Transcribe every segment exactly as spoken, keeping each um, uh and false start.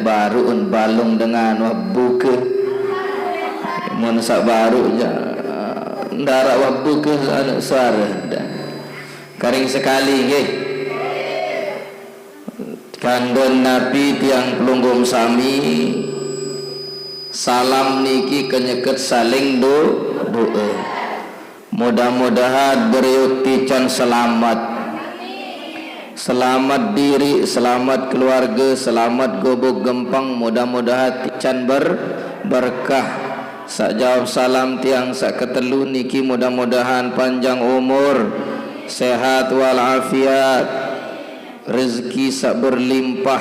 Baru un balung dengan wah buka. Mun sak baru ja, ndak arok wah buka anu suara. Karing sekali nggih. Kanggo napi tiang pelungguh sami, salam niki kenyeket saling do-, doa. Mudah-mudahan beliau tican selamat. Selamat diri, selamat keluarga, selamat gubuk gempang, mudah-mudahan tican ber-, berkah. Sak jawab salam tiang sak ketelu niki, mudah-mudahan panjang umur, sehat walafiat, rezeki sak berlimpah,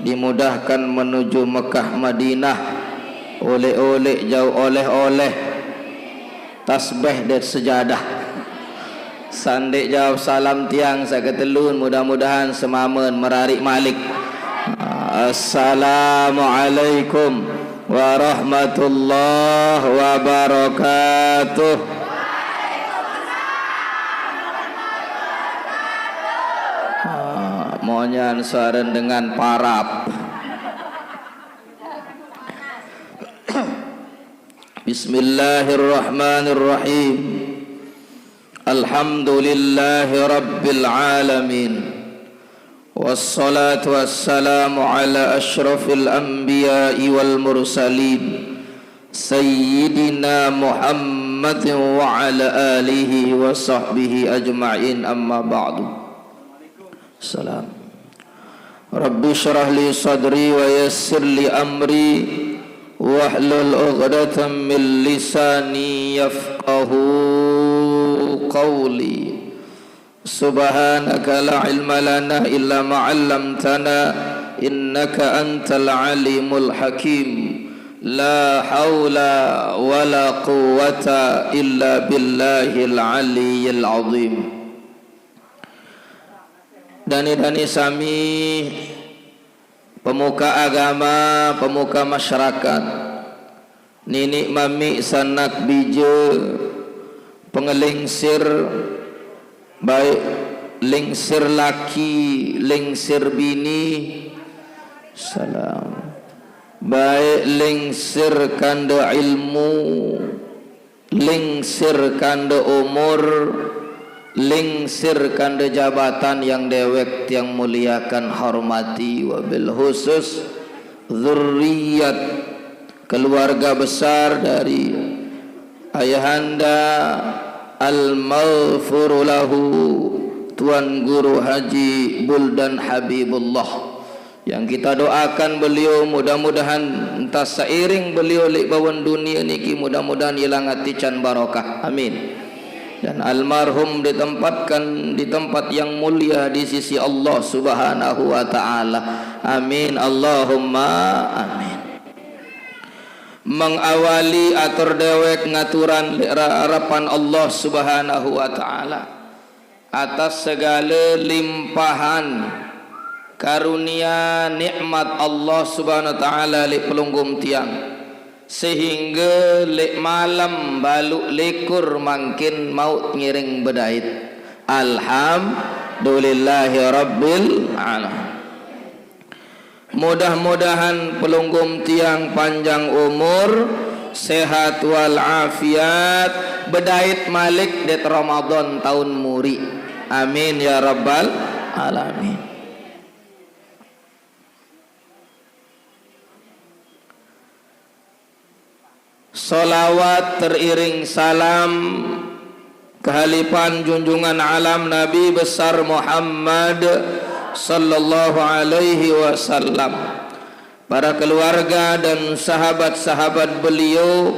dimudahkan menuju Mekah Madinah, oleh-oleh jauh oleh-oleh. Tasbih dan sejadah. Sandik jawab salam tiang sak ketelu, mudah-mudahan semamen merarik malik. Assalamualaikum warahmatullahi wabarakatuh. Ah, monyan suara dengan parap. Bismillahirrahmanirrahim. Alhamdulillahi rabbil alamin. Wassalatu wassalamu ala asyrafil anbiya'i wal mursalin, Sayyidina Muhammadin wa ala alihi wa sahbihi ajma'in, amma ba'du. Salam. Rabbi syrah li sadri wa yassir li amri, wahlul uqdatan min lisani yafqahu qawli. Subhanaka la ilma lana illa ma 'allamtana, innaka antal alimul hakim. La haula wa la quwwata illa billahil aliyyil azim. Dani-dani sami, pemuka agama, pemuka masyarakat, nini mami sanak bija, pengelingsir, baik lingsir laki, lingsir bini, salam, baik lingsir kanda ilmu, lingsir kanda umur, lingsir kanda jabatan yang dewek tiang muliakan, hormati, wabil khusus zurriyat, keluarga besar dari Ayahanda al-maghfuru lahu, Tuan Guru Haji Buldan Habibullah, yang kita doakan beliau, mudah-mudahan entah seiring beliau lek bawan dunia niki, mudah-mudahan ilang ati can barokah. Amin. Dan almarhum ditempatkan di tempat yang mulia di sisi Allah Subhanahu wa taala. Amin, Allahumma amin. Mengawali atur dewek ngaturan lek ra-, harapan Allah Subhanahu wa taala atas segala limpahan karunia nikmat Allah Subhanahu wa taala lek pelunggum tiang, sehingga lek malam balu likur mangkin maut ngiring bedait. Alhamdulillahi rabbil alamin. Mudah-mudahan pelunggum tiang panjang umur, sehat wal afiat, bedait malik det Ramadan taun muri. Amin ya rabbal alamin. Salawat teriring salam kehalipan junjungan alam Nabi besar Muhammad sallallahu alaihi wasallam, para keluarga dan sahabat-sahabat beliau,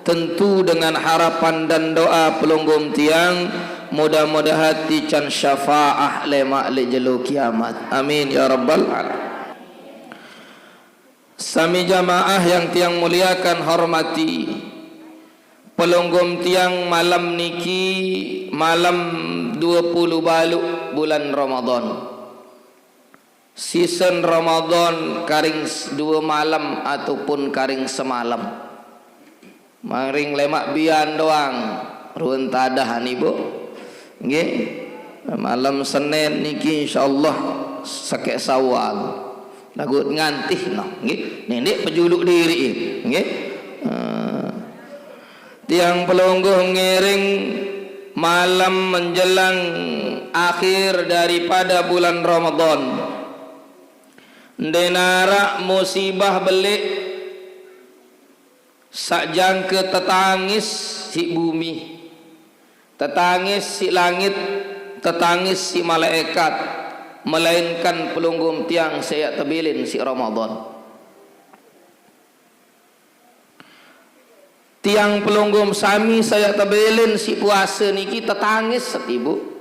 tentu dengan harapan dan doa pelunggum tiang, mudah-mudahan tican syafaah lemak lek jelo kiamat. Amin ya rabbal alamin. Sami jamaah yang tiang muliakan, hormati, pelunggum tiang malam niki malam dua puluh balu bulan Ramadan. Season Ramadan karing s-, dua malam ataupun karing semalam. Maring lemak bian doang, ruen tadah ni, Bu. Nggih. Malam Senin niki insyaallah sakek Sawal. Lagu ngantih no, nggih. Nini pejuluk diri, nggih. Eh, tiang pelungguh ngiring malam menjelang akhir daripada bulan Ramadan. Ndenarak musibah belik sak jangka tetangis si bumi, tetangis si langit, tetangis si malaikat, melainkan pelunggum tiang saya tebelin si Ramadan. Tiang pelunggum sami saya tebelin si puasa niki tetangis setibu.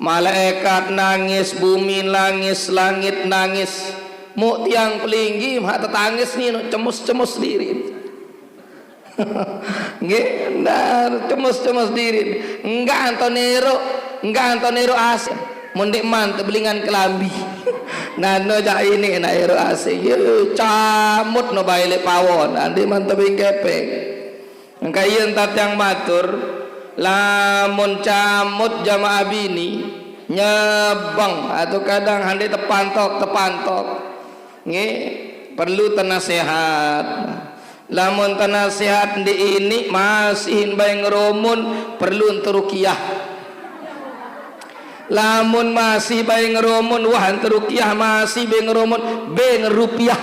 Malaikat nangis, bumi nangis, langit nangis. Muk tiang pelinggi, mak tetangis ni, no, cemus-cemus diri. Nggih, ndar cemus-cemus diri. Enggak Antonero, enggak Antonero asik. Mundik man tebelingan kelambi. Nano jak ini nak ero asik. Ye, camut no bae lek pawon. Andi man tebing kepeng. Engka yen tatiang matur, lamun camut jamaah bini, nyebeng, atau kadang hande tepantok, tepantok. Nggih, perlu tenasehat. Lamun tenasehat ndik ini masih bae ngerumun, perlu entu rukiah. Lamun masih bae ngerumun, wah, entu rukiah masih bae ngerumun, beng rupiah.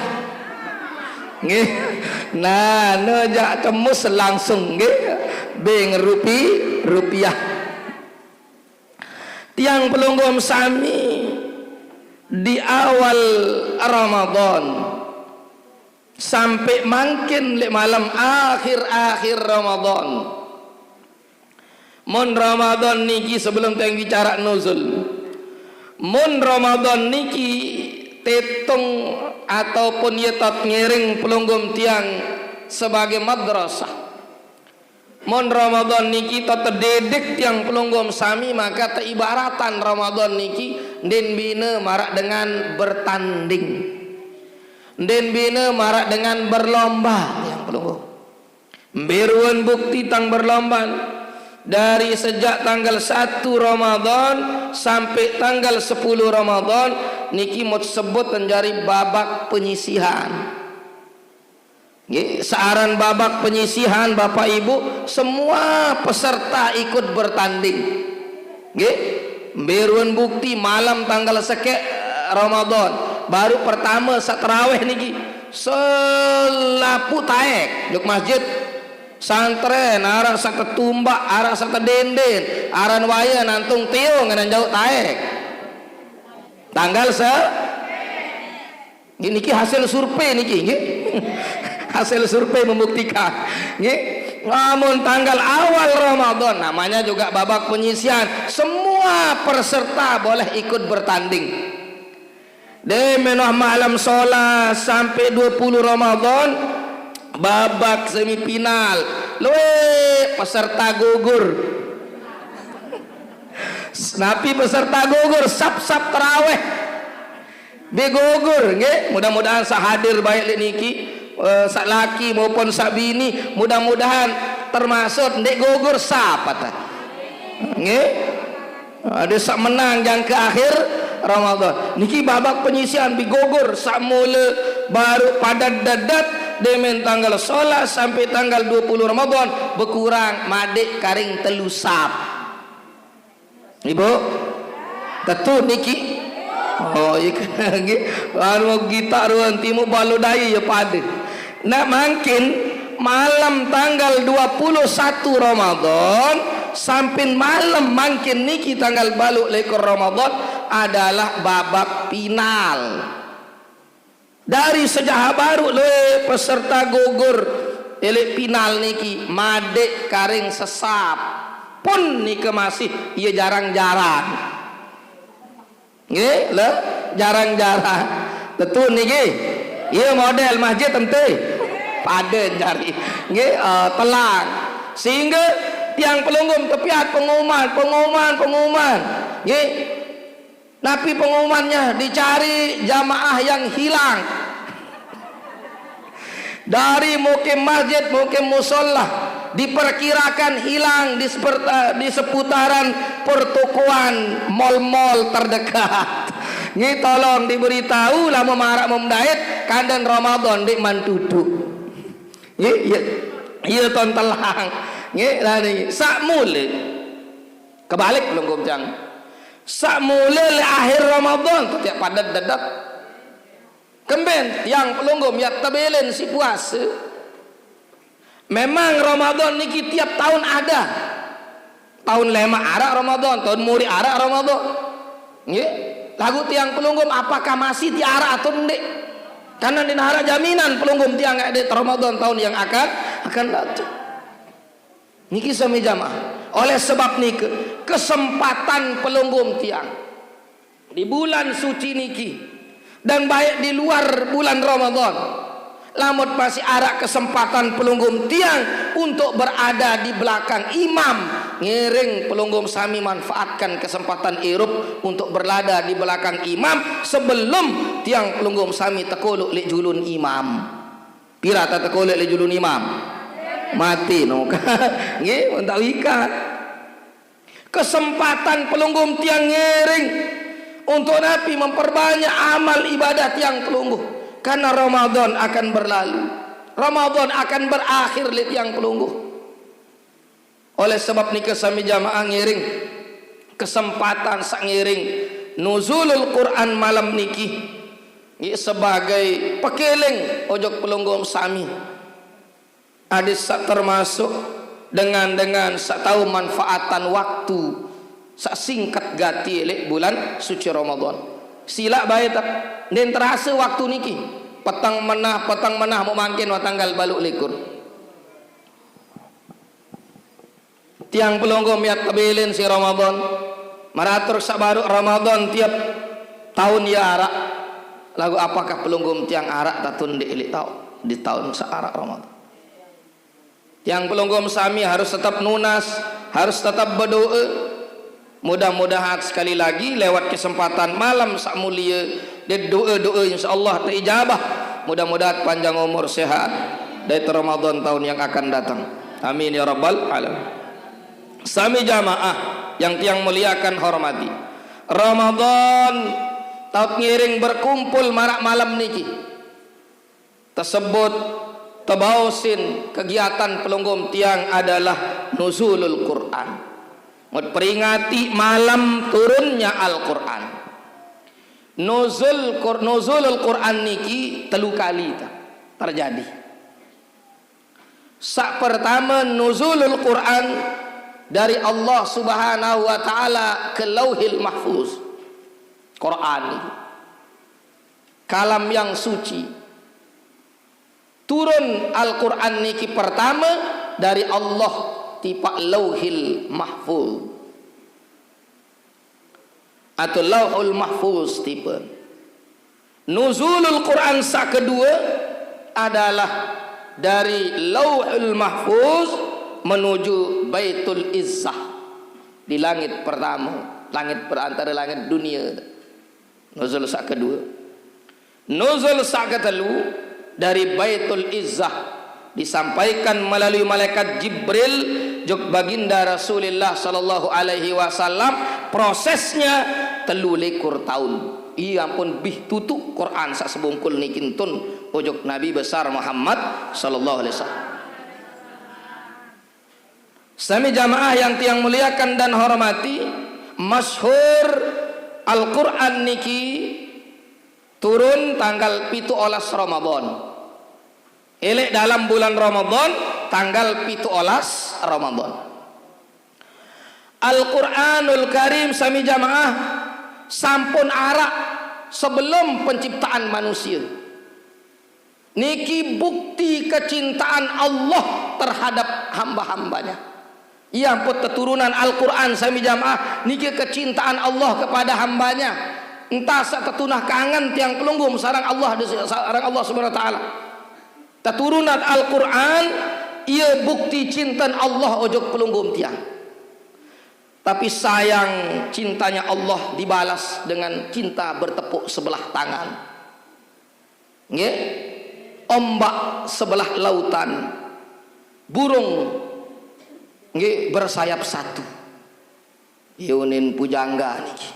Nggih. Nah, no jak cemus langsung, nggih. Beng rupi, rupiah. Tiang pelunggum sami di awal Ramadan sampai mangkin lek malam akhir-akhir Ramadan. Mun Ramadan niki, sebelum tiang bicara nuzul, mun Ramadan niki tetung ataupun yetot ngiring pelunggum tiang sebagai madrasah. Mun Ramadan niki to tedidik tiang pelunggum sami, maka teibaratan Ramadan niki ndin bina marak dengan bertanding. Ndin bina marak dengan berlomba tiang pelunggum. Mbe ruen bukti tang berlomban. Dari sejak tanggal satu Ramadan sampai tanggal sepuluh Ramadan, niki mut sebut menjadi babak penyisihan. Nggih, searan babak penyisihan, Bapak Ibu, semua peserta ikut bertanding. Nggih, mbe ruen bukti malam tanggal sekek, eh, Ramadan, baru pertama sat terawih niki, selapu taek juk masjid. Santren, arak sat tetumbak, arak sat tedenden, aran waya nantung tio ngenan jauh taek. Tanggal se-, niki hasil survei niki, nggih. Hasil survei membuktikan, nggih. Namun tanggal awal Ramadan, namanya juga babak penyisian, semua peserta boleh ikut bertanding. Deh, menoh malam sola sampai dua puluh Ramadan, babak semifinal. Luwe peserta gugur. Napi peserta gugur, sap-sap terawih. Be gugur, nggih. Mudah-mudahan sat hadir baik lek niki, eh, sat laki maupun sat bini, mudah-mudahan termasuk ndek gugur sap, kata. Nggih. Ada sat menang jangka akhir Ramadan. Niki babak penyisian, be gugur sat mula baru padat dadat demen tanggal sola sampai tanggal dua puluh Ramadan, berkurang madik karing telu sap. Ibu? Tetu niki? Oh, iya, nggih. Anu kita ruang timu balu dai ya pada. Nak mangkin malam tanggal dua puluh satu Ramadan sampin malam mangkin niki tanggal balu likur Ramadan adalah babak final. Dari sejak baru lue peserta gugur elek final niki, madek karing sesap. Pun nika masih iya jarang-jarang. Nggih, le, jarang-jarang. Tetu niki. Iya model masjid ente. Pada jari. Nggih, eh, telang. Sehingga tiang pelunggum tepiat pengumuman, pengumuman, pengumuman. Nggih. Napi pengumumannya? Dicari jamaah yang hilang. Dari mukim masjid, mukim musola, diperkirakan hilang di seperta-, di seputaran pertokoan, mall-mall terdekat. Nggih, tolong diberitahu, lamun marak mendait, kandan Ramadan ndeq man tutuq. Nggih, iya. Iya, ton telang. Nggih, lah niki. Saq mule. Kebalik pelungguh tiang. Saq mule leq akhir Ramadan, teteq padet dedep. Kemben tiang pelungguh miaq tebilin siq puase. Memang Ramadan niki tiap taun ada. Taun lemaq araq Ramadan, taun muriq araq Ramadan. Nggih. Laguq tiang pelungguh, apakah masih tiaraq atau ndeq? Karena ndeqn araq jaminan pelungguh tiang ndeq Ramadan taun yang akan, akan dateng. Niki sami jamaah. Oleh sebab nike, kesempatan pelungguh tiang di bulan suci niki, dan baik di luar bulan Ramadan, lamun masih araq kesempatan pelungguh tiang untuk berada di belakang imam, ngiring pelungguh sami manfaatkan kesempatan irup untuk berada di belakang imam sebelum tiang pelungguh sami tekuluq leq julun imam. Pire ta tekuluq leq julun imam? Mate no. Nggih, mun tak wikan. Kesempatan pelungguh tiang ngiring untuk napi? Memperbanyak amal ibadah tiang pelungguh. Karena Ramadan akan berlalu. Ramadan akan berakhir leq tiang pelungguh. Oleh sebab nike sami jamaah ngiring kesempatan saq ngiring Nuzulul Quran malem niki, nggih, sebagai pekeling ojok pelungguh sami. Ade saq termasuk dengan-dengan saq tau manfaatan waktu saq singket gati leq bulan suci Ramadan. Silaq bae ta, ndeqn terase waktu niki. Peteng menah, peteng menah, mauq mangkin wah tanggal baluq likur. Tiang pelungguh miaq tebilin siq Ramadan. Meratur saq baruq Ramadan tiap taun ie araq. Laguq apakah pelungguh tiang araq tatun ndeq leq taun, di taun saq araq Ramadan? Tiang pelungguh sami harus tetep nunas, harus tetep bedoe. Mudah-mudahan sekali lagi lewat kesempatan malem saq mulie, dait doe-doe insyaallah teijabah. Mudah-mudahan panjang umur, sehat, dait Ramadan taun yang akan datang. Amin ya rabbal alamin. Sami jamaah yang tiang muliakan, hormati. Ramadan taoq ngiring berkumpul maraq malem niki. Tesebut, tebaosin kegiatan pelungguh tiang adalah Nuzulul Quran. Mut peringati malem turunnya Al-Quran. Nuzul Qur-, Nuzulul Quran niki telu kali ta-, terjadi. Saq pertame, Nuzulul Quran dari Allah Subhanahu wa Ta'ala ke Lauhil Mahfuz. Quran niki kalam yang suci. Turun Al-Quran niki pertame dari Allah tipaq Lauhil Mahfuz atau Lauhul Mahfuz tipe. Nuzulul Quran saq kedue adalah dari Lauhul Mahfuz menuju Baitul Izzah di langit pertame, langit per-, antare langit dunie. Nuzul saq kedue. Nuzul saq ketelu dari Baitul Izzah disampaikan melalui malaikat Jibril jok Baginda Rasulillah sallallahu alaihi wasallam, prosesnya telu likur taun. Ie ampun bih tutuq Quran saq sebungkul niki ntun ojok Nabi besar Muhammad sallallahu alaihi wasallam. Sami jamaah yang tiang muliakan dan hormati, masyhur Al-Quran niki turun tanggal pitu olas Ramadan. Eleq dalem bulan Ramadan, tanggal pitu olas Ramadan. Al-Quranul Karim, sami jamaah, sampun araq sebelum penciptaan manusia. Niki bukti kecintaan Allah terhadap hamba-hambanya. Ie ampun teturunan Al-Quran, sami jamaah, niki kecintaan Allah kepada hambanya. Entah saq tetunah kangen tiang pelungguh sareng Allah, sareng Allah Subhanahu wa Ta'ala. Teturunan Al-Quran, ie bukti cinten Allah ojok pelungguh tiang. Tapi sayang, cintanya Allah dibalas dengan cinta bertepuk sebelah tangan. Nggih, ombak sebelah lautan, burung, nggih, bersayap satu. Yunin pujangga niki.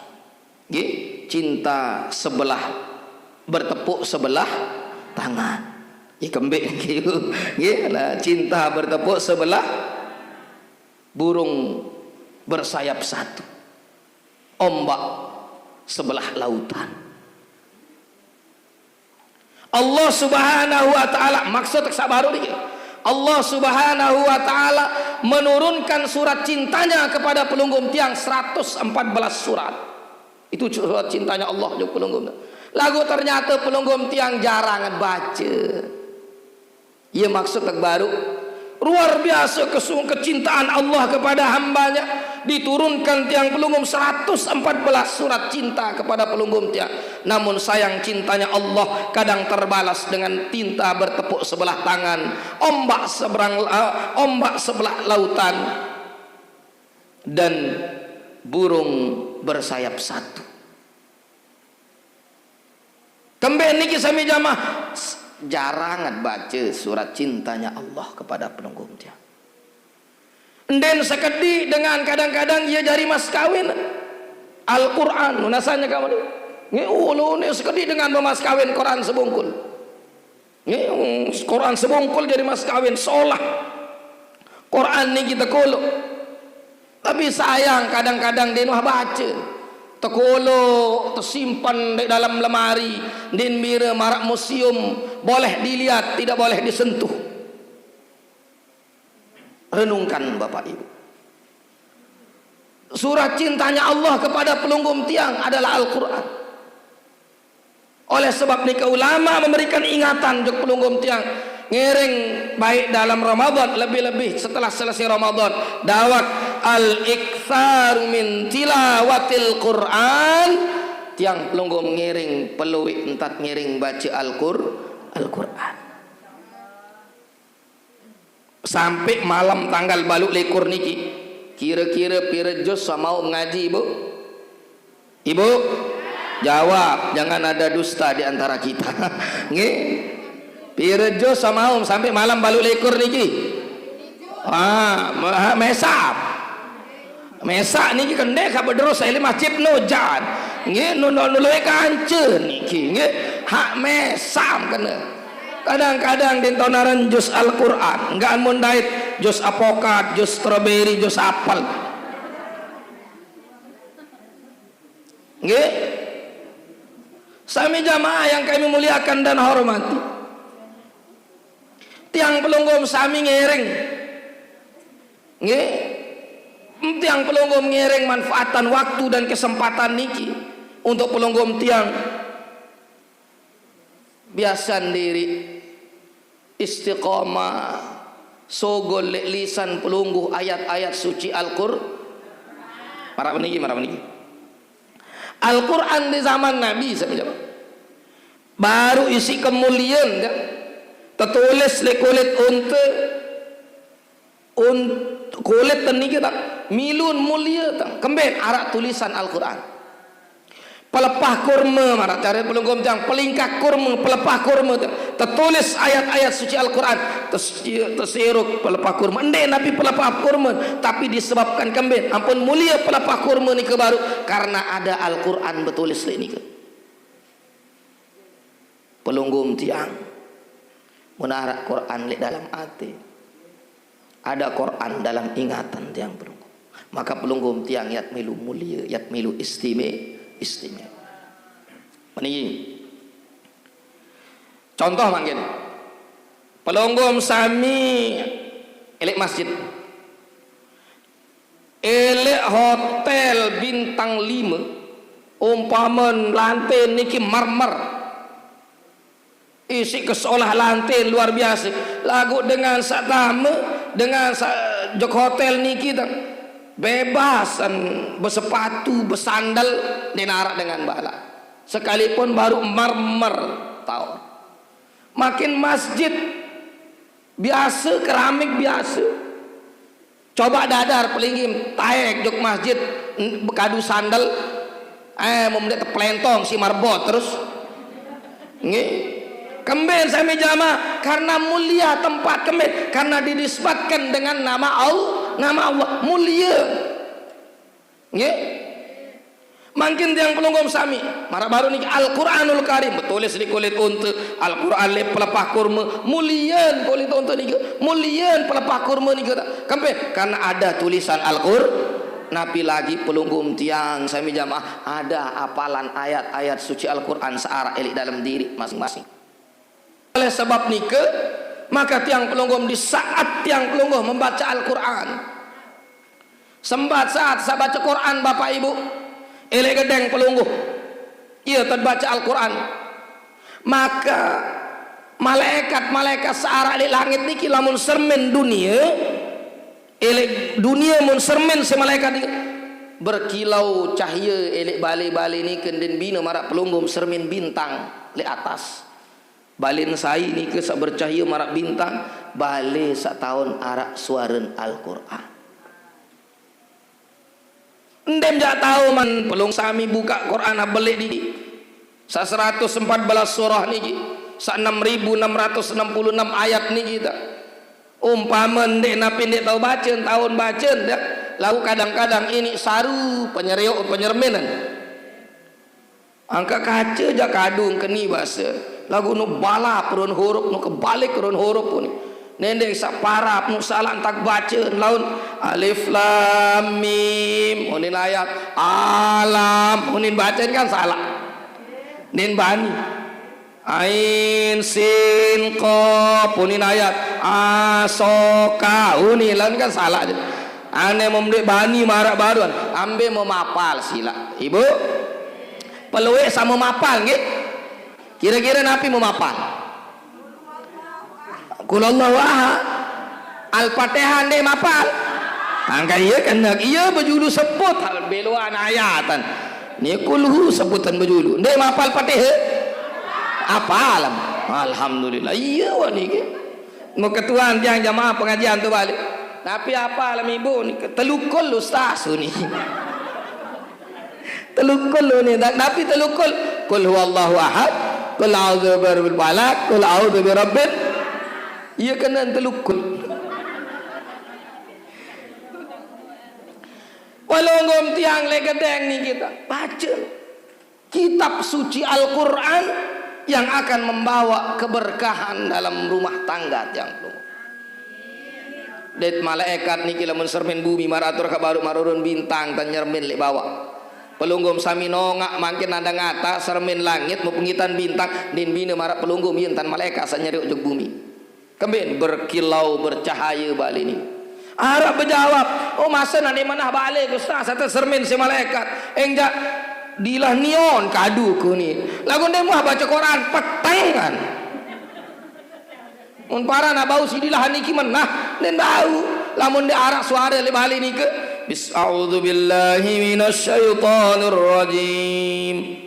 Nggih, cinta sebelah, bertepuk sebelah tangan. Nggih, kembik niki. Nggih, nah, cinta bertepuk sebelah, burung bersayap satu, ombak sebelah lautan. Allah Subhanahu wa Ta'ala, maksud sak baru niki, Allah Subhanahu wa Ta'ala menurunkan surat cintanya kepada pelungguh tiang seratus empat belas surat. Itu surat cintanya Allah jok pelungguh. Lagu ternyata pelungguh tiang jarang baca. Iya, maksud sak baru. Luar biasa kesung kecintaan Allah kepada hambanya. Diturunkan tiang pelungguh seratus empat belas surat cinta kepada pelungguh tiang. Namun sayang, cintanya Allah kadang terbalas dengan cinta bertepuk sebelah tangan, ombak seberang, eh, ombak sebelah lautan, dan burung bersayap satu. Kembik niki sami jamaah, s-, jarang baca surat cintanya Allah kepada pelungguh tiang. Ndin sekedi dengan kadang-kadang ia jari mas kawin Al-Quran, nunasannya kamu ni. Nge, ulu ni sekedi dengan mas kawin Quran sebungkul. Nge, Quran sebungkul jari mas kawin, solah. Quran ni kita kolok. Tapi sayang, kadang-kadang ndin wah baca. Tekolo, tersimpan di dalam lemari, ndin mira marak museum, boleh dilihat, tidak boleh disentuh. Renungkan, Bapak Ibu. Surat cintanya Allah kepada pelungguh tiang adalah Al-Quran. Oleh sebab niki ulama memberikan ingatan jok pelungguh tiang ngiring, baik dalam Ramadan, lebih-lebih setelah selesai Ramadan. Dawak al-iktsar min tilawatil Quran. Tiang pelungguh ngiring, peluik entat ngiring baca Al-Qur-, Al-Quran. Sampai malam tanggal balu likur niki, kira-kira pira juz samaum ngaji, Ibu? Ibu? Jawab, jangan ada dusta di antara kita. Nggih? Pira juz samaum sampai malam balu likur niki? Ah, ma-, mesam. Mesak niki kendeh ka bedero sahili masjid nojan. Nggih, nuno nului kanca niki, nggih. Hak mesam kena. Kadang-kadang dintonaran juz Al-Quran, enggak mun dait juz apokat, juz strawberry, juz apel. Nggih. Sami jamaah yang kami muliakan dan hormati. Tiang pelungguh sami ngiring. Nggih. Tiang pelungguh ngiring manfaatan waktu dan kesempatan niki untuk pelungguh tiang biasan diri istiqomah, sogol leq lisan pelungguh ayat-ayat suci Al-Qur-, maraq niki, maraq niki. Al-Quran di zaman Nabi, sami jamaah, baru isiq kemulien, kan? Tetulis leq kulit unte, un-, kulit tenike, tang, milu mulie, tang. Kemben araq tulisan Al-Quran. Pelepah kurma, maraq care pelungguh tiang, pelingkah kurma, pelepah kurma, tang. Tetulis ayat-ayat suci Al-Quran, tes-, tesiruk pelepah kurma. Ndeq napi pelepah kurma, tapi disebabkan kemben ampun mulie pelepah kurma nike baruq, karena ada Al-Quran betulis leq nike. Pelungguh tiang, mun araq Quran leq dalem ate, ada Quran dalem ingatan tiang pelungguh, maka pelungguh tiang yat milu mulie, yat milu istime-, istimewa. Meniki contoh mangkin. Pelungguh sami eleq masjid. Eleq hotel bintang lime, umpame lante niki marmer, isiq kesolah lante luar biase, laguq dengan saq tame, dengan saq jok hotel niki, tang, bebasan besepatu, besandal, ndeq naraq dengan bala. Sekalipun baruq marmer taoq. Makin masjid biase, keramik biase. Coba dadar pelinggih taek jok masjid, n-, bekadu sandal, eh, mun ndeq teplentong siq marbot terus. Nggih. Kemben sami jamaah, karena mulia tempat kemben, karena dinisbatkan dengan nama Al-, nama Allah, mulia. Nggih. Mangkin tiang pelungguh sami, maraq baruq niki Al-Qur'anul Karim, betulis leq kulit onte, Al-Qur'an leq pelepah kurme, mulien kulit onte nike, mulien pelepah kurme nike. Kembeq? Karena ada tulisan Al-Qur-, napi lagi pelungguh tiang sami jamaah, ada hafalan ayat-ayat suci Al-Qur'an saq araq leq dalem diriq masing-masing. Oleh sebab nike, maka tiang pelungguh, di saat tiang pelungguh membaca Al-Qur'an, sembat saat saq bace Qur'an, Bapak Ibu, eleq gedeng pelungguh, ie tebace Al-Qur'an, maka malaekat-malaekat saq araq leq langit niki lamun sermin dunie, eleq dunie mun sermin siq malaekat nike, berkilau cahye eleq bale-bale nike, ndeqn bine maraq pelungguh sermin bintang leq atas. Balen sai nike saq bercahye maraq bintang? Bale saq taon araq suaren Al-Qur'an. Ndeqm jaq tao man pelungguh sami bukaq Qur'an abeleq niki. Saq seratus empat belas surah niki, saq enam ribu enam ratus enam puluh enam ayat niki ta. Umpame ndeq napi ndeq tao bace, taon bace, dah. Laguq kadang-kadang iniq saru penyereoq penyerminen. Angkaq kace jaq kadu keni base, laguq nuq balap ruen hurup, nuq kebalik ruen hurup unin. Nendeng saq parap nuq salaq ntak bace laun alif lam mim unin ayat, alam unin bacen kan salaq. Nin bani. Ain sin qaf unin ayat, asoka unin laun kan salaq je. Ane memdeq bani maraq baruan, ambe memapal silaq. Ibu? Pelueq saq memapal, nggih? Kire-kire napi memapal? Qul huwallahu ahad. Al-Fatihah ndeq mapal? Angkaq ie keneq, ie bejulu sebut, beloan ayatan. Ni kulhu sebutan bejulu. Ndeq mapal Fatihah? Apal. Alhamdulillah. Ie wah niki. Meketuan tiang jamaah pengajian tu balik. Napi apal, Ibu, nike? Telu kul, Ustaz, uni. Telu kul uni. Napi telu kul? Qul huwallahu ahad, qul a'udzu birabbil falaq, qul a'udzu birabbin. Ie kenen telu kul. Pelungguh tiang leq gedeng niki ta, bace kitab suci Al-Qur'an yang akan membawa keberkahan dalam rumah tangga tiang pelungguh. Dait malaekat niki lamun sermin bumi maraq atur kaq baruq marurun bintang tan nyermin leq bawaq. Pelungguh sami nongaq mangkin nandang ata sermin langit mupengitan bintang, nin bine maraq pelungguh yen tan malaekat saq nyereoq ojok bumi. Kembeq? Berkilau, bercahaye bale nike. Araq bejawab, "Oh, mase nani menah bale, Ustaz, ate sermin siq malaekat." Enjaq dilah nion kadu kuni. Laguq ndeq muah bace Qur'an, petengan. Mun paran bau siq dilah niki menah, ndeq bau. Lamun ndeq araq suare leq bale nike, bis-, a'udzu billahi minasyaitonir rajim.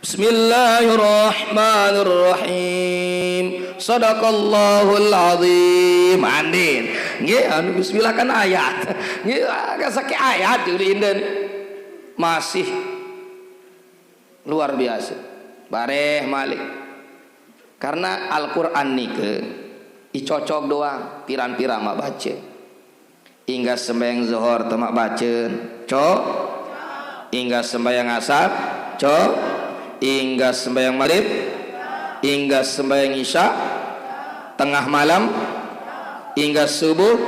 Bismillahirrahmanirrahim. Sadaqallahul azim. Andin. Nggih, anu bismillah kan ayat. Nggih, agak sakit ayat juri inden. Masih luar biasa. Bareh malik. Karena Al-Qur'an nike icocok doang, piran-piran maq bace. Inggas sembahyang Zuhur temaq bacen, cok. Inggas sembahyang Asar, cok. Inggas sembahyang Magrib, inggas sembahyang Isya, tengah malam, inggas subuh,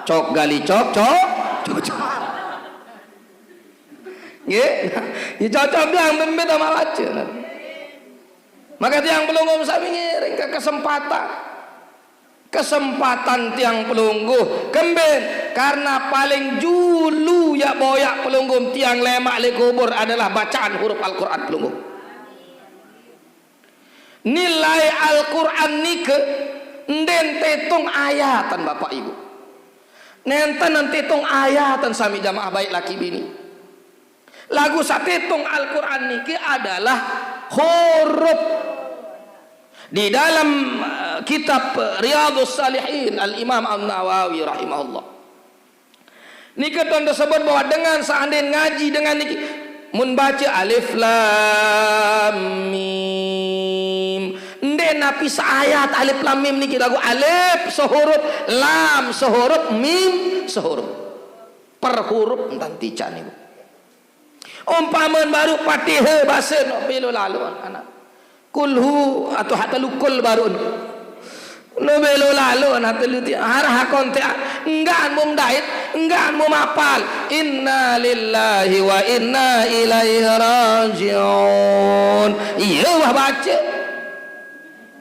cok gali cok, cok. Cok, cok. Nggih. Ye cocok bilang bembe temaq bace. Maka tiang pelungguh sami ngiring ke kesempatan. Kesempatan tiang pelungguh. Kembeq? Karena paling julu yaq boyaq pelungguh tiang lemaq leq kubur adalah bacaan huruf Al-Qur'an pelungguh. Nilai Al-Qur'an nike ndeqn tetung ayatan, Bapak Ibu. Nenten tetung ayatan sami jamaah baik laki bini. Laguq saq tetung Al-Qur'an niki adalah huruf. Di dalam, eh, kitab Riyadhus Shalihin, Al-Imam An-Nawawi rahimahullah. Nike ton tesebut bahwa dengan seandainya ngaji dengan niki, mun bace alif lam mim, ndeq napi seayat alif lam mim niki, laguq alif sehuruf, lam sehuruf, mim sehuruf. Per huruf entan ticaq niku. Umpamen baru Patihé basen, belo lalo anak. Kulhu atau hatta lukul baru. No belo lalo anak telu ti arah kontek, enggak mau mendait, enggak mau mapal. Inna lillahi wa inna ilaihi raji'un. Iya wah baca.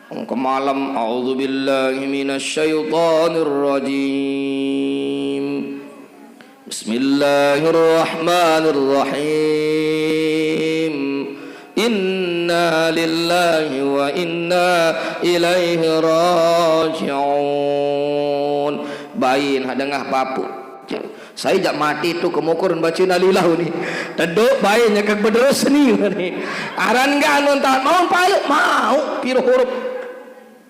Kemalem, a'udzubillahi minasyaitonirrajim. Bismillahirrahmanirrahim. Inna lillahi wa inna ilaihi raji'un. Bain ha dengah papu. Sai jak mati tu kemukuran baca inna lillahi ni. Teduk bain nya ke bederus ni ni. Aran enggak anu taat mau pala mau pira huruf.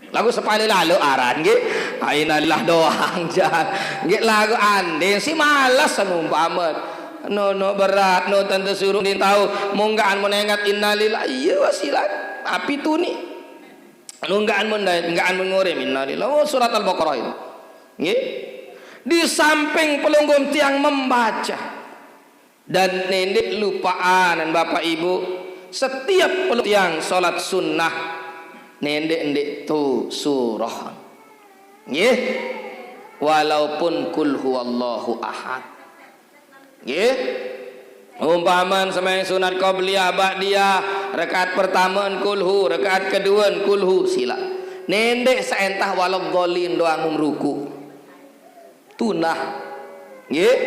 Lagu sepala lalu aran nggih. Ai inna lillahi doang jan. Nggih lagu anding si malas anu umpama. No no berat no tante suruh ni tahu munggaan mun ingat inna lillahi. Iya wasilah. Api tu ni. Anu enggaan mun dait, enggaan mun ngurim inna lillahi. Oh, surat Al-Baqarah itu. Nggih. Di samping pelungguh tiang membaca dan nendek lupaan Bapak Ibu, setiap pelungguh tiang salat sunnah nendek-nendek tu surah. Nggih. Walaupun kul huwallahu ahad. Nggih. Umpaman sembahyang sunat qabliyah ba'diyah, rakaat pertamaan kulhu, rakaat keduaan kulhu, sila. Nendek saentah waladhdallin doang mum ruku. Tunah. Nggih.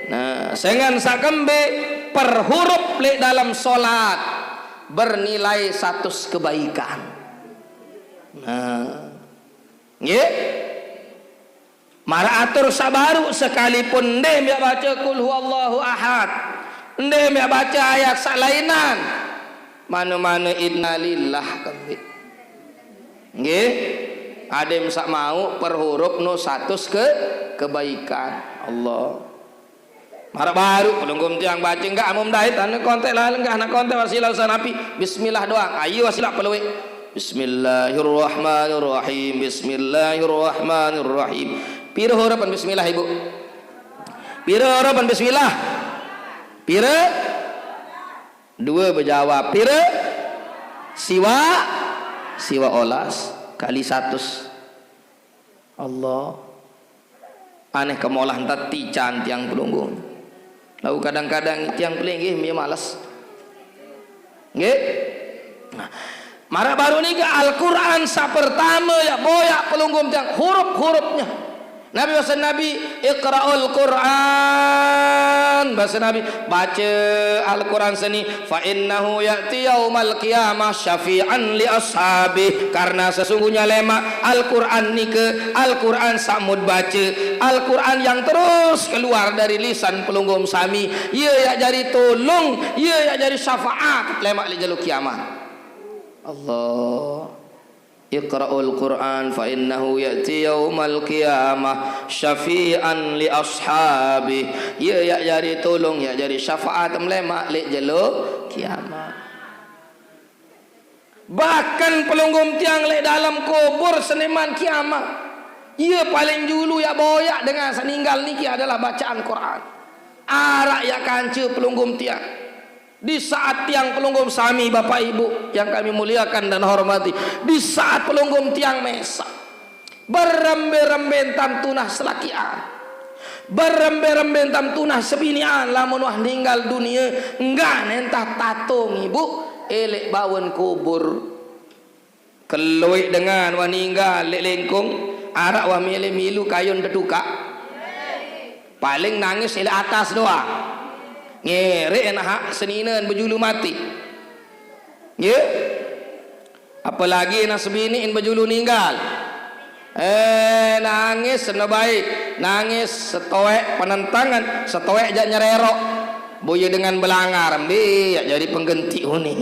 Nah, sengan sakembe per huruf lek dalam salat bernilai satu kebaikan. Nah. Nggih. Mara atur sabaru sekalipun ende miak baca kul huwallahu ahad. Ende miak baca ayat sak lainan. Mano-mano innalillah kembe. Nggih. Adem sak mau per huruf no satus ke kebaikan. Allah. Mara baru pelungguh tiang baca enggak amum dait anu kontek lah enggak anak kontek wasilah usaha napi. Bismillah doang. Ayo wasilah peluik. Bismillahirrahmanirrahim. Bismillahirrahmanirrahim. Pira hurufan bismillah, Ibu? Pira hurufan bismillah? Pira? Dua bejawab. Pira? Siwa? Siwa olas kali satus. Allah. Aneh kemolah enta tican tiang pelungguh. Lalu kadang-kadang tiang pelinggih mie males. Nggih. Nah, mara baru ni ke Al-Quran sa pertama ya boyak pelungguh tiang huruf-hurufnya. Nabi bahasa Nabi, "Iqra'ul Quran." Bahasa Nabi, "Baca Al-Quran seni, fa innahu ya'ti yaumal qiyamah syafi'an li ashabih." Karena sesungguhnya lemak Al-Quran nike, Al-Quran samud baca, Al-Quran yang terus keluar dari lisan pelungguh sami, ia yak jari tolong, ia yak jari syafaat lemak li jelo kiamat. Allah. Iqra'ul Quran fa innahu ya'ti yaumal qiyamah syafi'an li ashabi. Ya yak jari tolong, yak jari syafaat melemak lek jelo kiamat. Bahkan pelungguh tiang lek dalam kubur seneman kiamat. Ia paling julu yak boyak dengan seninggal niki adalah bacaan Quran. Arak yak kanca pelungguh tiang. Di saat tiang pelungguh sami, Bapak Ibu yang kami muliakan dan hormati, di saat pelungguh tiang mesak, berembe-rembe entam tunah selakian, berembe-rembe entam tunah sebinian, lamun wah ninggal dunia, enggak nentah tatung Ibu, elek bawen kubur. Keluik dengan wah ninggal lek lengkung, arak wah milih milu kayun tetukak. Paling nangis elek atas doang. Ngerek enak hak seninen bejulu mati. Ya. Apalagi enak sebiniin bejulu ninggal. Eh, nangis seno baik. Nangis setoek penentangan, setoek jak nyererok. Boya dengan belangar, mbe yak jadi pengganti uni.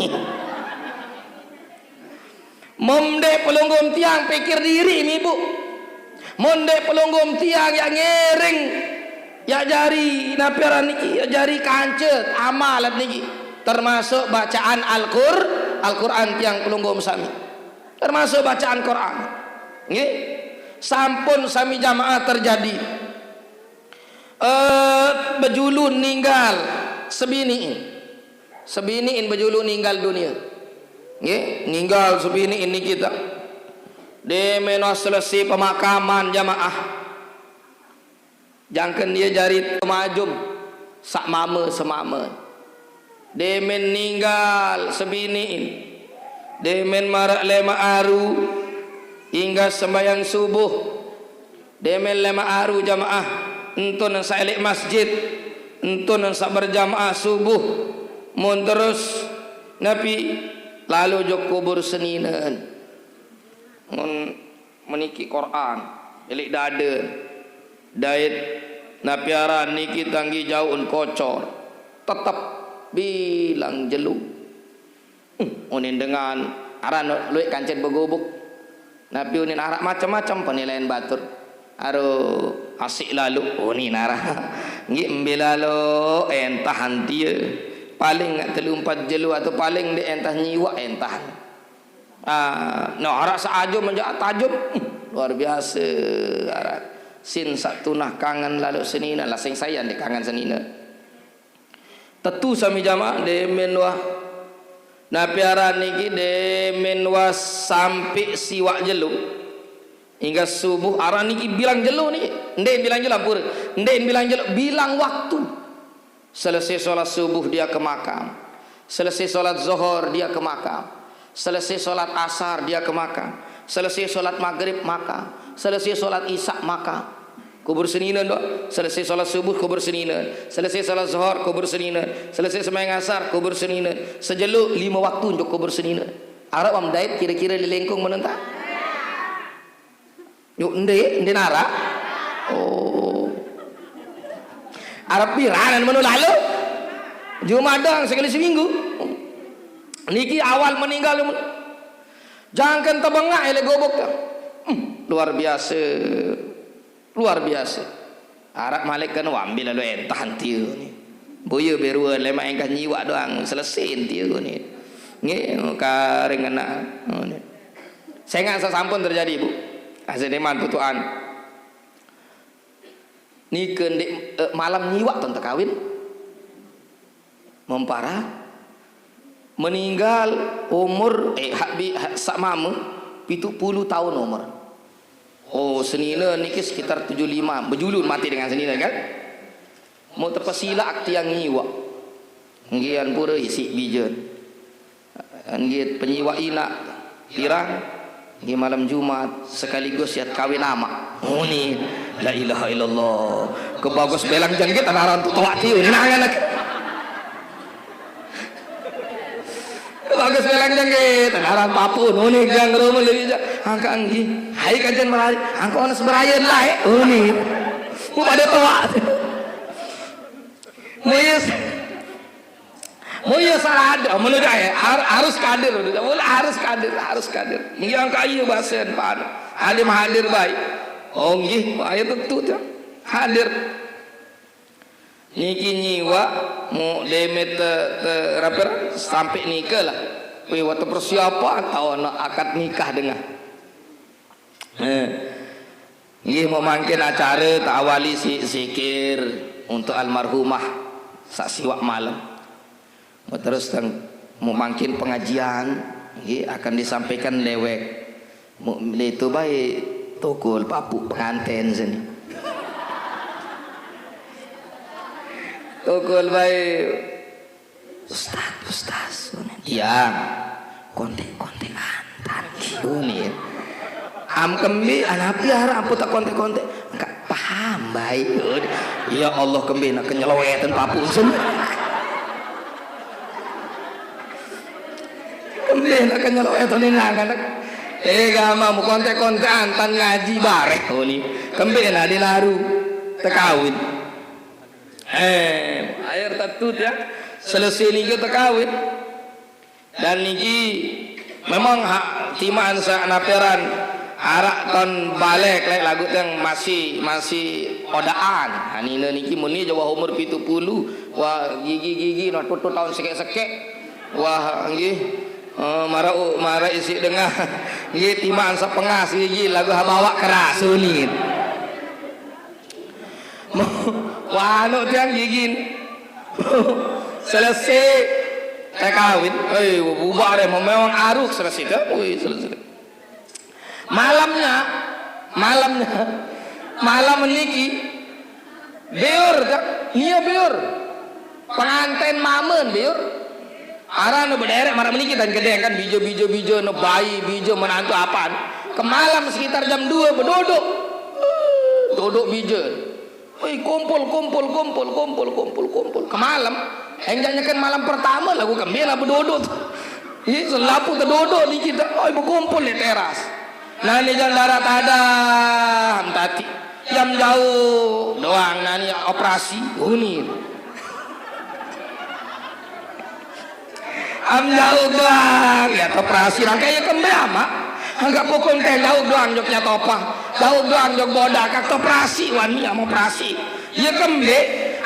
Mun dek pelungguh tiang pikir diri mi, Bu. Mun dek pelungguh tiang yak ngiring, yak jari napi aran niki, yak jari kanca amal niki. Termasuk bacaan Al-Qur, Al-Quran tiang pelungguh sami. Termasuk bacaan Quran. Nggih. Sampun sami jamaah terjadi. Eh, bejulu ninggal sebini. Sebiniin bejulu ninggal dunia. Nggih, ninggal sebiniin niki ta. Demen wah selesai pemakaman jamaah. Jangken dia jari temajum sak mame semame. Demen ninggal sebiniin. Demen marak lema aru hingga sembahyang subuh. Demen lema aru jamaah, entun sak elek masjid, entun sak berjamaah subuh, mun terus napi lalu jok kubur seninen. Mun meniki Quran, elek dade, dait napi aran niki tanggi jaun kocor, tetep bilang jelu. Hmm, unin dengan aran luwek kancen begubuk. Napi unin arak macam-macam penilaian batur. Aro asik lalu unin arak. Nggih embe lalu entahan tie. Paling nggak telu empat jelu atau paling nde entah nyiwak entahan. Ah, no arak saajum menjak tajum. Hmm, luar biasa arak. Sin sak tunah kangen lalu senina lah sing sayan di kangen senina. Tetu sami jamaah demen wah. Napi aran niki demen wah sampai siwak jelu. Hingga subuh aran niki bilang jelu niki. Nde bilang jelu ampura. Nde bilang jelu, bilang waktu. Selesai sholat subuh dia ke makam. Selesai sholat zohor dia ke makam. Selesai sholat asar dia ke makam. Selesai sholat maghrib makam. Selesai sholat isya makam. Kubur seninen do. Selesai sholat subuh kubur seninen. Selesai sholat zohor kubur seninen. Selesai sembahyang asar kubur seninen. Sejelu lima waktu untuk kubur seninen. Arab am dait kira-kira di lengkung menentang. Yuk, nde, nde nara. Oh. Arab piranan menu lalu. Jumadang sekali seminggu. Niki awal meninggal. Jangken tebengak elek gobok. Hmm, luar biasa. Luar biasa. Arak malik kan wambil lalu entah tiu ni. Boya berua lemak engkah nyiwak doang selesai tiu ni. Nggih, karing kena. Oh, ni. Saya ingat sasampun terjadi, Bu. Hasil iman tutuan. Ni ke ndik, eh, malam nyiwak ton tekawin. Mempara. Meninggal umur, eh, hak bi, hak sak mama, pitu puluh tahun umur. Oh, senina niki sekitar tujuh lima, bejulun mati dengan senina kan? Mau terpesilak tiang nyiwak. Ngian pura isi bijen. Nggih penyiwak inak pirang, nggih malam Jumat sekaligus yat kawin amak. Oh ni, la ilaha illallah. Kebagus belang jengget anak orang tu tuak tiu ni nangan lagi. Kebagus belang jengget anak orang papun. Oh ni gang rumah lebih je. Angka nggih. Hai kajian melari. Angka orang seberayan lah eh. Oh ni. Mu pada tuak. Muyus. Mun ya salah ada, menurut saya har-, harus kadir, harus kadir, harus kadir. Yang kaya basen pan, hadir hadir baik. Oh nggih, ayo tentu tu hadir. Niki nyiwa mu demet te, te raper sampai nikah lah. Wih, waktu persiapan tahu nak akad nikah dengan. Eh. Nggih, mau mangkin acara tak awali si zikir untuk almarhumah sak siwak malam. Mau terus teng, mau mangkin pengajian, nggih, akan disampaikan lewek. Mau itu baik tokol papuk pengantin sini. Tokol baik Ustaz, ustaz. Iya. Kontek-kontek antan. Ini. Am kembe anapi arah apa tak kontek-kontek? Enggak paham baik. Ya Allah kembe nak kenyeloetan papuk semua. Kembe nak kenyeloetan ini anak. Eh gama mu kontek-kontek antan ngaji bareh. Oh ni. Kembe nak dilaru. Tekawin. Eh, air tatut ya. Selesai ni kita kawin. Dan niki memang hak timaan sa naperan arak ton balek lek lagu yang masih masih odaan. Hanina niki muni jawah umur pitu puluh. Wah gigi-gigi no tutut tahun sekek-sekek. Wah nggih. Eh, mara u-, mara isi dengah. Nggih timaan sa pengas gigi lagu habawak keras unit. Wano tiang gigin. Selesai. Kawin, eh, bubar deh, memang aruk selesai dah. Wih, selesai. Malamnya, malamnya, malam niki, biur, Kak. Iya, biur. Pengantin mama, biur. Arane bederek maraq meniki, dan gedeng kan, bijo, bijo, bijo, no bayi, bijo, menantu, apaan. Ke malam sekitar jam dua, bedodok. Dodok bijo. Wih, kumpul, kumpul, kumpul, kumpul, kumpul, kumpul. Ke malam, enjak nyeken malam pertama, lagu kembe lah bedodok. Ih, selapuq tedodok niki, dah. Oi, bekumpul di teras. Nani jam darat ada, ham tati. Jam jauh doang nani operasi, uni. Am jauh doang, ya operasi rangkai ya kembe amaq. Anggap pokok teh jauh doang jok nyatopa. Jauh doang jok bodak, kak operasi wani am operasi. Ya kembe,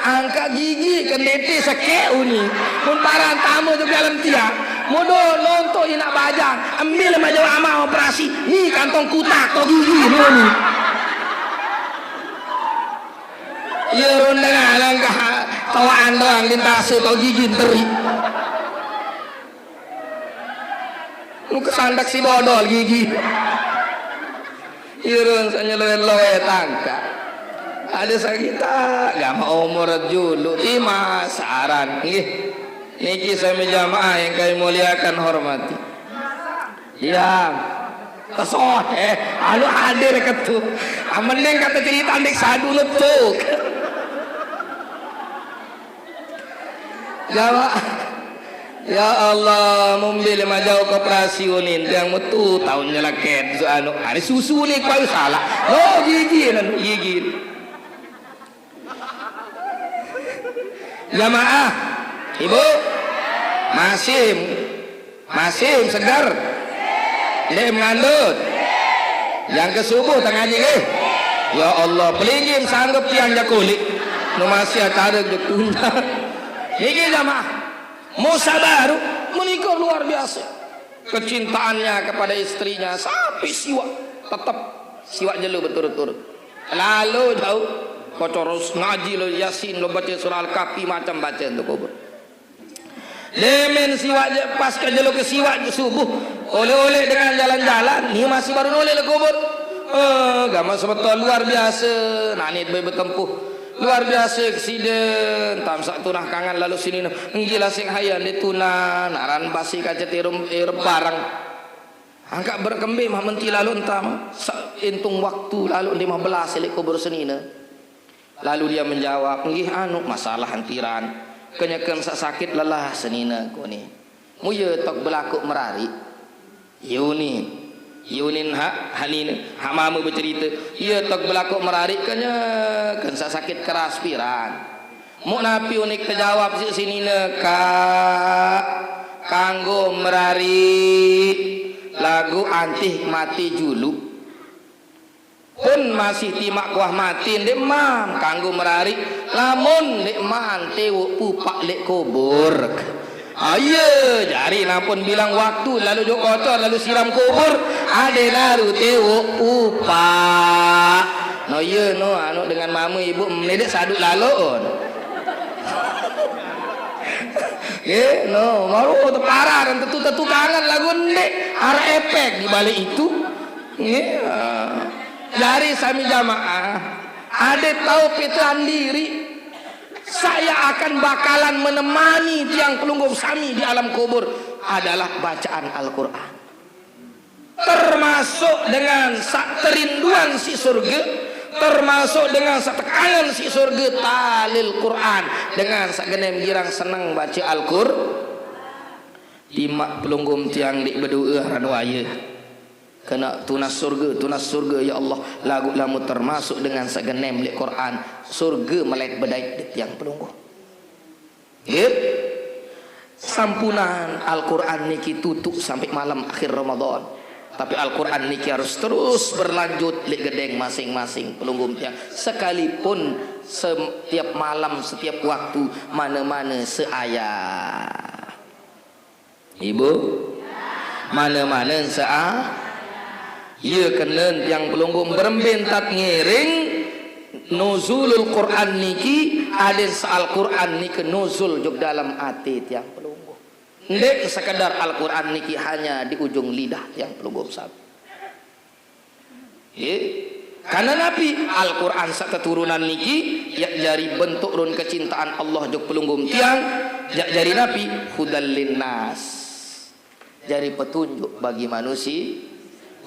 angkat gigi kendete sekek uni. Mun paran tamu jok dalam tiang. Mudo nonto inak bajang, ambil ma jauh amaq operasi. Ni kantong kutak to gigi ni uni. Iya, rundeng alang kah, tawaan doang, lintase to gigi teri. Lu kesandak si dodol gigi. Iya, run, sanya loe-loe tangka. Ada sakita, gama umur julu, ti masaran. Nggih. Niki sami jamaah yang kami muliakan, hormati. Diam. Kesoh, eh, anu hadir ketu. Ah, mending kata cerita ndik sadu letuk. Jawab. Ya Allah, mumbil majau koperasi unin, tiang metu taun nyeleket, so anu, hari susu ni kau salah. Oh, gigi, anu, gigi. Jamaah, Ibu, masih, masih segar. Ndeq mengandut. Yang ke subuh tengah nggih. Ya Allah, pelinggih sanggup tiang jakulik. Nu masih acara jekunda. Niki jamaah. Musa baru menikah luar biasa. Kecintaannya kepada istrinya sampai siwaq. Tetep siwaq jelo beturut-turut. Lalu jauh. Kocoros ngaji lo Yasin, lo baca surah Al-Kahfi, macam baca untuk kubur. Demen siwaq je, pas ke jelo ke siwaq je subuh. Oleh-oleh dengan jalan-jalan, ni masih baru noleh le kubur. Eh, gamaq sebetul luar biasa. Nanit bae betempuh. Luar biasa kesiden. Tam saq tunah kangan lalu sini ne. Nggih lah sing hayan de tunah. Naran basi kace tirum ir bareng. Angkaq berkembe mah menti lalu entam. Saq intung waktu lalu lime belas leq kubur senine. Lalu dia menjawab, "Nggih, anu, masalah antiran. Kenyeken saq sakit lelah senine," kuni. "Muye tok belakuq merariq?" Yunin. Yunin hak, hanine, hak mame becerite. "Iye tok belakuq merariq kenyeken saq sakit keras piran." Muq napi unik tejawab siq senine, "Kak, kanggo merariq laguq antih mati juluq." Pun masih timaq kuah mati, ndeqman kanggo merariq, lamun ndeqman tewoq pupaq leq kubur. Ah, iye, jari nampun bilang waktu, lalu jok kotor, lalu siram kubur, ade naru tewoq pupaq. No, iye, no, anu dengan mame ibu menidik saduk lalon. Ye, no, maru teparan, tetu-tetu kangen lagu ndeq, araq efek di balik itu. Nggih. Jari sami jamaah, ade tau pitan diri, saya akan bakalan menemani tiang pelungguh sami di alam kubur adalah bacaan Al-Qur'an. Termasuk dengan saq terinduan siq surge, termasuk dengan saq tekangen siq surge, talil Qur'an, dengan saq genem girang seneng bace Al-Qur-, timaq pelungguh tiang ndeq bedoe aran waye. Kena tunas surge, tunas surge, ya Allah, laguq lamun termasuk dengan saq genem leq Qur'an, surge melet bedait de tiang pelungguh. Nggih. Sampunan Al-Qur'an niki tutuq sampai malam akhir Ramadan. Tapi Al-Qur'an niki harus terus berlanjut leq gedeng masing-masing pelungguh tiang. Sekalipun setiap malam, setiap waktu, mane-mane seayat. Ibu, mane-mane sea-, iye kenen tiang pelungguh berembe ntat ngiring nuzulul Qur'an niki, aden se Al-Qur'an nike nuzul jok dalem ate tiang pelungguh. Ndeq sekedar Al-Quran niki hanya di ujung lidah tiang pelungguh sami. Nggih. Karena napi? Al-Quran saq teturunan niki, yaq jari bentuk run kecintaan Allah jok pelungguh tiang, yaq jari napi? Hudal linnas. Jari petunjuk bagi manusia.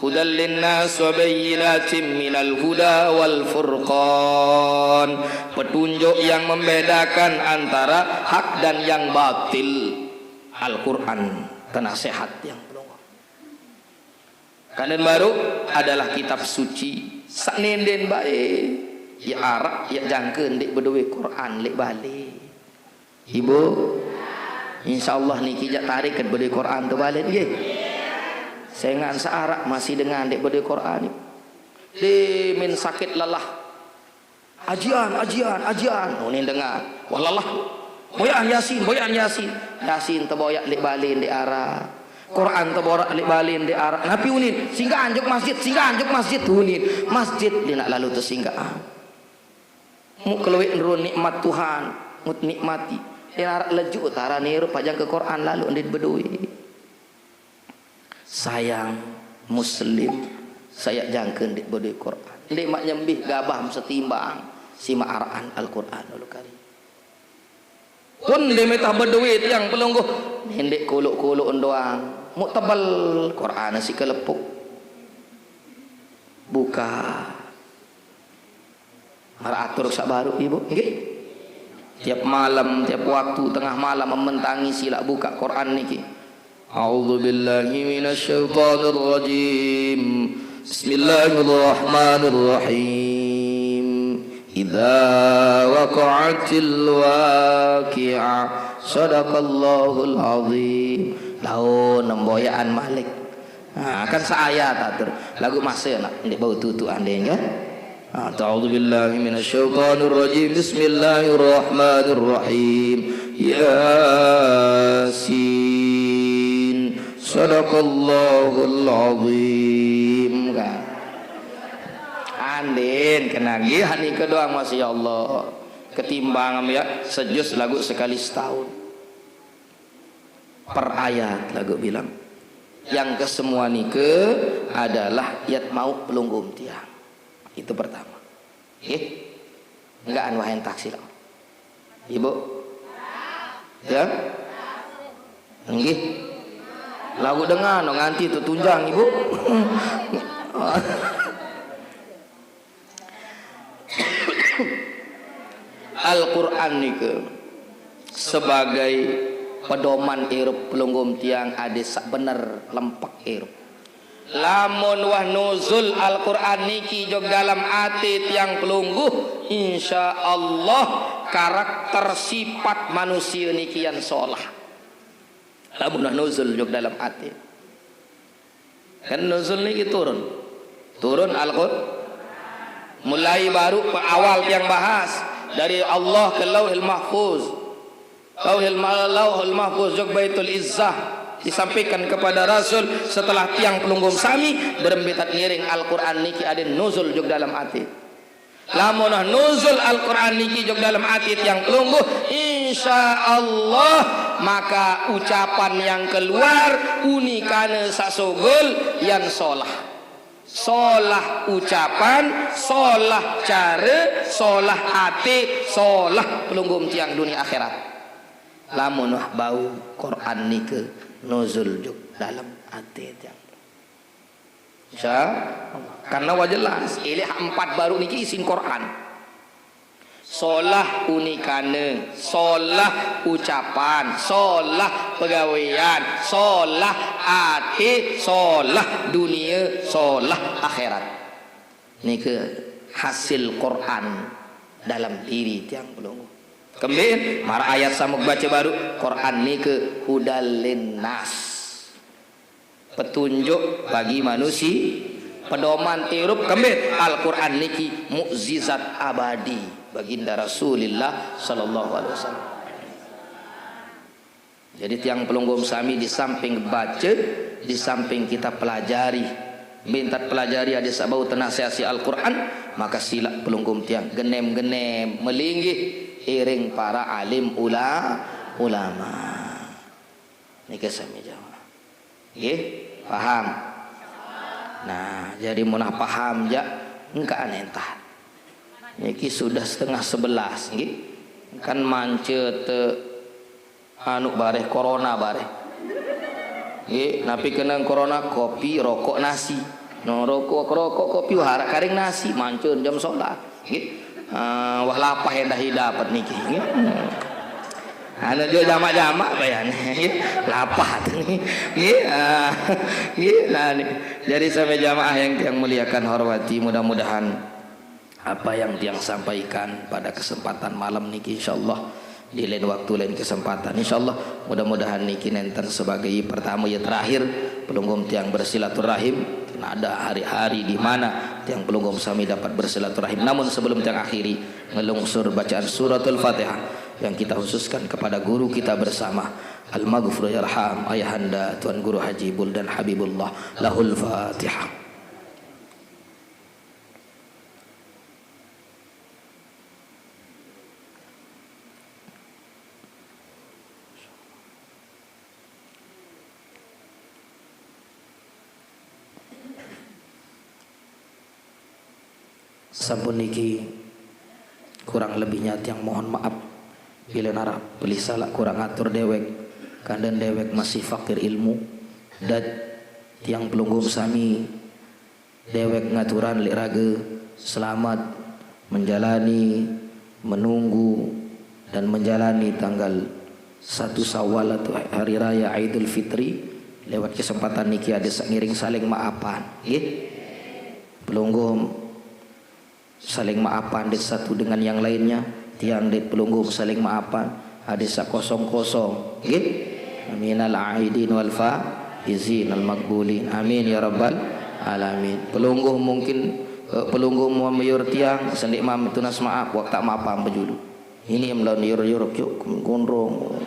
Hudal linnas wa bayyinatim minal huda wal furqan. Petunjuk yang membedakan antara hak dan yang batil. Al-Quran, tenasehat tiang pelungguh. Kanen baru adalah kitab suci. Saq nenden bae. Ya araq, ya jangke ndeq bedoe Quran leq bale. Ibu, insyaallah niki jaq tarik ket bedoe Quran to bale nggih. Sengaq saq araq masih dengan ndeq bedoe Quran. Demen sakit lelah. Ajian, ajian, ajian. Unin dengan. Wah lelah. Boyaqan Yasin, boyaqan Yasin. Yasin teboyaq leq bale ndeq araq. Quran teboyaq leq bale ndeq araq. Napi unin? Singgaqan jok masjid, singgaqan jok masjid unin. Masjid ndeq naq lalo tesinggaqan. Muq kelueq nurun nikmat Tuhan, mut nikmati. Ndeq araq lejuk tarane irup pajang ke Quran lalo ndeq bedoe. Sayang, muslim, sayaq jangke ndeq bedoe Quran. Ndeq maq nyembih gabah setimbang, simaq araqan Al-Quranul Karim. Pun ndeq metah bedoe tiang pelungguh, ndeq koloq-koloq doang. Muq tebel, Quran siq kelepuk. Buka. Maraq atur saq baruq, Ibu, nggih. Tiap malam, tiap waktu tengah malam amen tangi silaq bukaq Quran niki. A'udzu billahi minasy syaithanir rajim. Bismillahirrahmanirrahim. Idza waqa'atil waqi'ah. Sadaqallahul azim. Laun nemboyaqan malik. Ha, kan seayat atur. Laguq mase naq ndeq bau tutuq ande, kan? Ha, a'udzu billahi minasy syaithanir rajim. Bismillahirrahmanirrahim. Yasin. Sadaqallahul azim. Kan? Andin kena nggih nike doang masih ya Allah. Ketimbang ya sejus laguq sekali setahun. Per ayat laguq bilang. Yang kesemua nike adalah yat mauq pelungguh tiang. Itu pertama. Nggih. Enggak anu wahen taksi lah. Ibu. Ya? Nggih. Laguq dengan nganti tetunjang, Ibu. Al-Quran nike sebagai pedoman irup pelungguh tiang ade saq bener lempek irup. Lamun wah nuzul Al-Quran niki jok dalem ate tiang pelungguh, insya Allah karakter sipat manusia niki yan solah. Lamun wah nuzul jok dalem ate. Kan nuzul niki turun. Turun Al-Qur-, mulai baru pe-, awal tiang bahas dari Allah ke Lauhil Mahfuz. Lauhil Ma-, Lauhul Mahfuz jok Baitul Izzah disampaikan kepada Rasul setelah tiang pelungguh sami berembitat ngiring Al-Quran niki aden nuzul jok dalem ate. Lamun nuzul Al-Quran niki jok dalem ati tiang pelungguh, insya Allah maka ucapan yang keluar unikane saq sugul yan solah. Solah ucapan, solah care, solah ate, solah pelungguh tiang dunie akhirat. Lamun wah bau Quran nike nuzul jok dalem ate tiang. Insya Allah. Karena wah jelas, ilih empat baruq niki isin Quran. Solah unikane, solah ucapan, solah pegawean, solah ate, solah dunie, solah akhirat. Nike hasil Quran dalam diri tiang pelungguh. Kembe, maraq ayat sampun bace baruq, Quran nike hudal linnas. Petunjuk bagi manusia, pedoman irup kembe. Al-Quran niki mukjizat abadi baginda Rasulillah sallallahu alaihi wasallam. Jadi tiang pelungguh sami di samping bace, di samping kita pelajari. Mintat pelajari ade saq bau tenasehati Al-Quran, maka silaq pelungguh tiang genem-genem melinggih iring para alim ula-, ulama. Niki sami jamaah. Nggih, paham? Nah, jadi munah paham ja, engka anentah. Niki sudah setengah sebelas, nggih. Kan mancet, eh, anu bareh, corona bareh. Nggih, napi kenang corona, kopi, rokok, nasi. No rokok, rokok, kopi, wah arak karing nasi, mancun jam sholat. Nggih. Ah, wah lapah endah dapat niki, nggih. Anu jo jamak-jamak bayan, nggih. Lapah tu ni. Nggih. Ah, nggih. Nah, ni. Jadi sampai jamaah yang tiang muliakan, hormati, mudah-mudahan apa yang tiang sampaikan pada kesempatan malam niki, insyaallah di lain waktu, lain kesempatan, insyaallah, mudah-mudahan niki nenten sebagai pertama ya terakhir pelungguh tiang bersilaturahim. Karena ada hari-hari di mana tiang pelungguh sami dapat bersilaturahim. Namun sebelum tiang akhiri, ngelungsur bacaan suratul Fatihah yang kita khususkan kepada guru kita bersama, Al-Maghfur Yarham, Ayahanda Tuan Guru Haji Buldan Habibullah, lahul Fatihah. Sampun niki, kurang lebihnya tiang mohon maaf. Bila narap beli salah kurang atur dewek, kanden dewek masih fakir ilmu. Dat tiang pelungguh sami, dewek ngaturan lek raga selamat menjalani, menunggu, dan menjalani tanggal satu Syawal atau hari raya Idul Fitri. Lewat kesempatan niki ada sak ngiring saling maafan, nggih. Pelungguh saling maafan di satu dengan yang lainnya, tiang di pelungguh saling maafan, ada sak kosong-kosong, nggih. Minal aidin wal faizin al maqbulin. Amin ya rabbal alamin. Pelungguh mungkin, eh, pelungguh mau mayur tiang, sendik mam tunas maaf, waktu tak maafan bejulu. Ini yang melawan yur-yur, cuk, gondrong.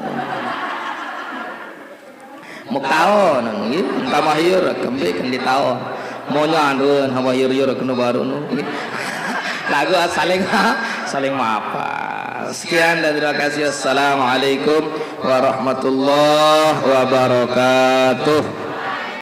Mau kaon, nggih, entah mah yur, kembik, kan ditaon. Mau nyandun, hawa yur-yur, kena baru nu, nggih. Lagu saling, saling maafan. Sekian dan terima kasih. Assalamualaikum warahmatullahi wabarakatuh.